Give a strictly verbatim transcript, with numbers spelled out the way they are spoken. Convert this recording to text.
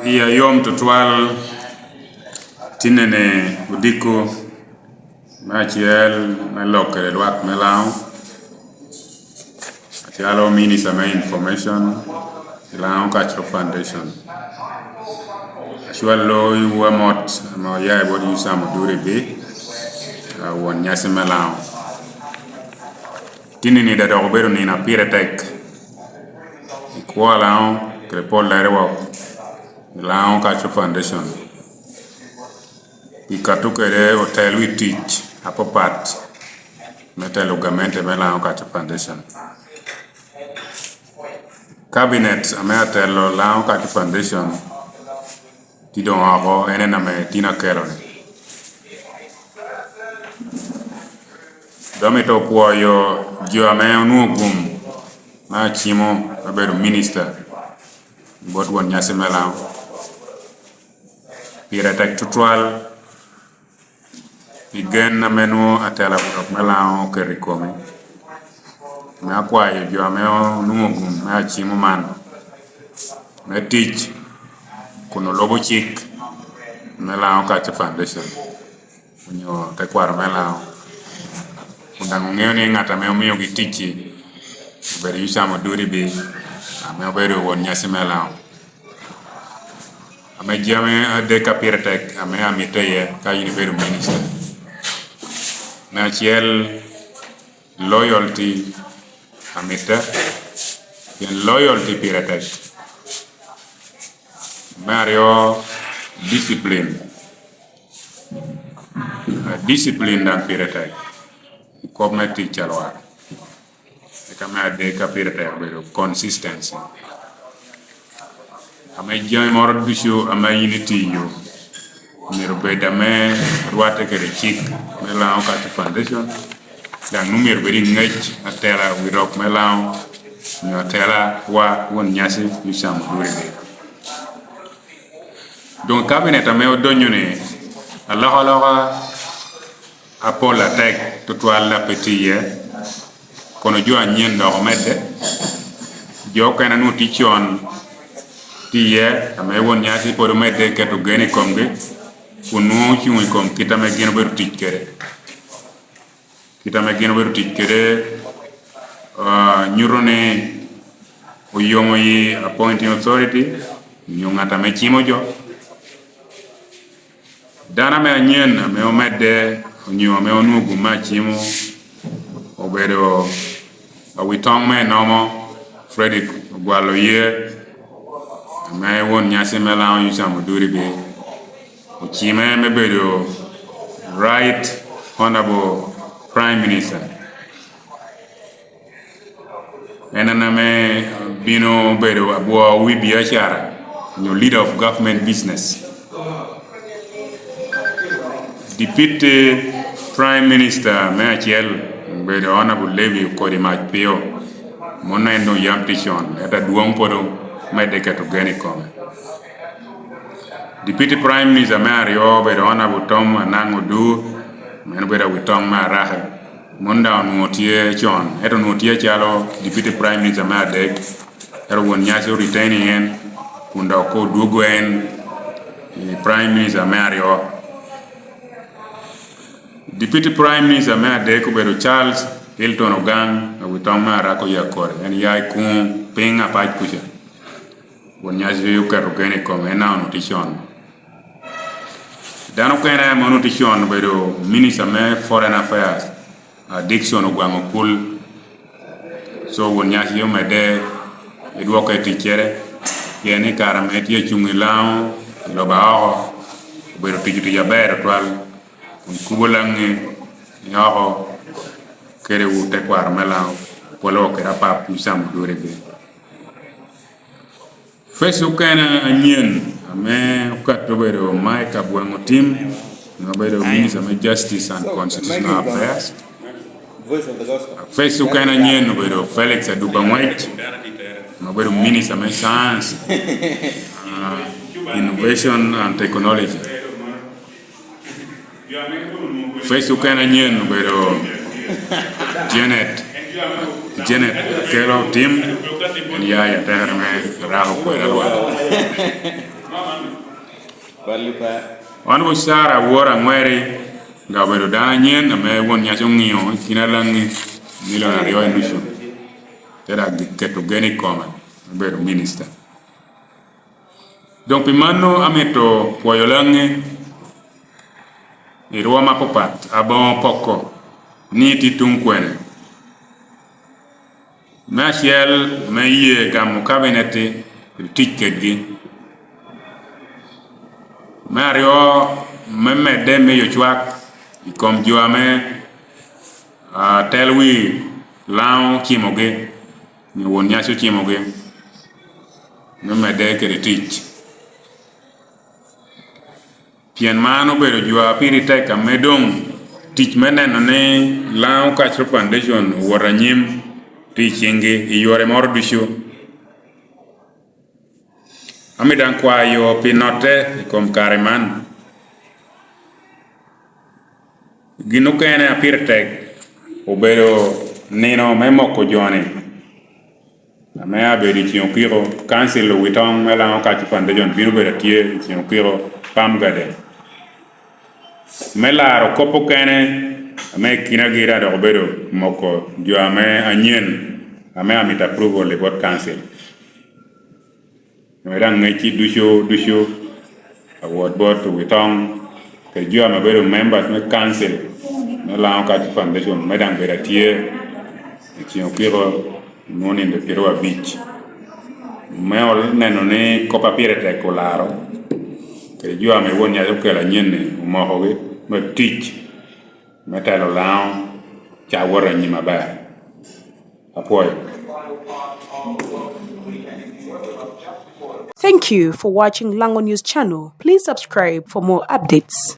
Iya yom tutwal tinene odiko me acel me lok kede lwak me Laŋo, acalo Minister me Information i Laŋo Cultural Foundation. Acwalo iwu amot ame oya i bot Yusam Oduri B, a, won nyasi me Laŋo. Tinini daŋ dok obedo nino a pire tek i kwo a Laŋo kede pollere wok i Laŋo Cultural Foundation, pi kato kede otel wi tic apapat me telo gamente me Laŋo Cultural Foundation. Cabinet ame atelo Laŋo Cultural Foundation tye doŋ oko, en en ame tin akelo-ni. Dok amito pwoyo jo ame onwoŋo gum me acimo me bedo minista bot won nyasi me Laŋo. Pire tek tutwal pi gen ame nwoŋo atela pi lok me Laŋo oketo i komi, me akwayo jo ame onwoŋo gum me acimo man me tic kun olubo cik me Laŋo Cultural Foundation, onyo tekwaro me Laŋo, kun daŋ oŋeo ni ŋat ame omiogi tic-ci obedo Yusam Oduri B, ame obedo won nyasi me Laŋo. Ame jami adek a pire tek ame amitte iye ka in ibedo minista. Me acel, loyalty amitte, pien loyalty pire tek. Me aryo, discipline. Ah, discipline daŋ pire tek i kop me tic a lwak. Eka me adek a pire tek obedo consistency. Ame jami moro ducu ame in itiyo, myero bed ame rwatte kede cik me Laŋo Cultural Foundation, daŋ nwoŋo myero bed i ŋec atela wi rok me Laŋo, onyo atela wa won nyasi Yusam Oduri B. Doŋ kabinet ame odonyo-ni, alokaloka apol atek tutwal a pe tye iye, kono jo anyen dok omedde. Jo okene a nwoŋo tye con tye iye, ame won nyasi pwod omedde keto gen i komgi, kun nwoŋo ocuŋ i kom kit ame gin obedo tic kede. Kit ame gin obedo tic kede, ah, nyuto ni oyomo i appointing authority, onyo ŋat ame cimo jo. Dano ame anyen ame omedde, onyo ame onwoŋo gum me acimo, obedo awitoŋ me enomo, Frederick Ogwal Oyee, ame won nyasi me Laŋo Yusam Oduri B, ocime me bedo Right Honorable Prime Minister. En en ame bino bedo abwo wi biacara, onyo leader of government business. Deputy Prime Minister me acel obedo Honorable Levi Okodi Mac Pio, mano en doŋ yam tye con, ento adwoŋ pwod omedde keto gen i kome. Deputy Prime Minister me aryo obedo Honorable Tom Anang Odur, en obedo awitoŋ me Araka. Mon daŋ onwoŋo tye con, ento onwoŋo tye calo Deputy Prime Minister me adek, ento won nyasi o retain en, kun dok odwogo en i Prime Minister me aryo. Deputy Prime Minister me adek obedo Charles Hilton Ogang, awitoŋ me Araka Oyakore, en ya i kuŋ piny apac kuca. Won nyasi oketo gen i kome, en daŋ onwoŋo tye con. Dano okene ame onwoŋo tye con obedo Minister me Foreign Affairs, a, Dickson Ogwang Okul. So, won nyasi omedde i dwoke i ticcere, pien i kare ame tye acuŋ i Laŋo, i lobo aoko, obedo tico tic aber tutwal, kun kubo Laŋi i oko kede wu tekwaro me Laŋo, polo kede apap Yusam Oduri B. Face okene anyen ame okato obedo Mike Abwang Otim, ame obedo Minister me Justice and Constitutional Affairs. Face okene anyen obedo Felix Aduba Ngwec, ame obedo Minister me Science, ah, Innovation and Technology. Face okene anyen obedo Janet, Janet Akello Otim, En ya i atekere me rako kwero alwada. Wan Bucara Awor Aŋweri, nga obedo dano anyen ame won nyaci oŋio i kin Alaŋi milion aryo i nucu, te daŋ keto gen i kome me bedo minista. Doŋ pi mano amito pwoyo Laŋi i rwom apapat aboŋo poko ni tye tuŋ kwene. Me acel, me ye gamo kabinet-ti kede tic kedgi. Me aryo, me medde miyo cwak i kom jo ame, ah, tel wi Laŋo ocimogi, nyo won nyaci ocimogi, me medde kede tic. Pien man obedo jo a piri tek ame doŋ tic me neno ni Laŋo Cultural Foundation owoto anyim tye i ciŋgi i yore moro ducu. Amito daŋ kwayo pi notte i kom kare man. Gin okene a pire tek obedo nino me moko jo-ni. Ame abedo i ceng okiko, kancil Owitoŋ me Laŋo Kacu Foundation bino bedo atye i ceng okiko, Palm Garden. Me laro kop okene, ame i kinagi daŋ dok obedo moko jo ame anyen, ame amito approval i bot kancil. Ame daŋ ŋecci ducu, ducu, awot bot Owitoŋ, kede jo ame obedo members me council me Laŋo Kacu Foundation, me daŋ bedo atye i ceng okiko, nwoŋo nino pyeraryo abic. Me ol-, neno ni kop a pire tek olaro, kede jo ame won nyaci okelo anyen-ni omokogi me tic, me telo Laŋo ca wot anyim aber. Apwoyo. Thank you for watching Lango News Channel. Please subscribe for more updates.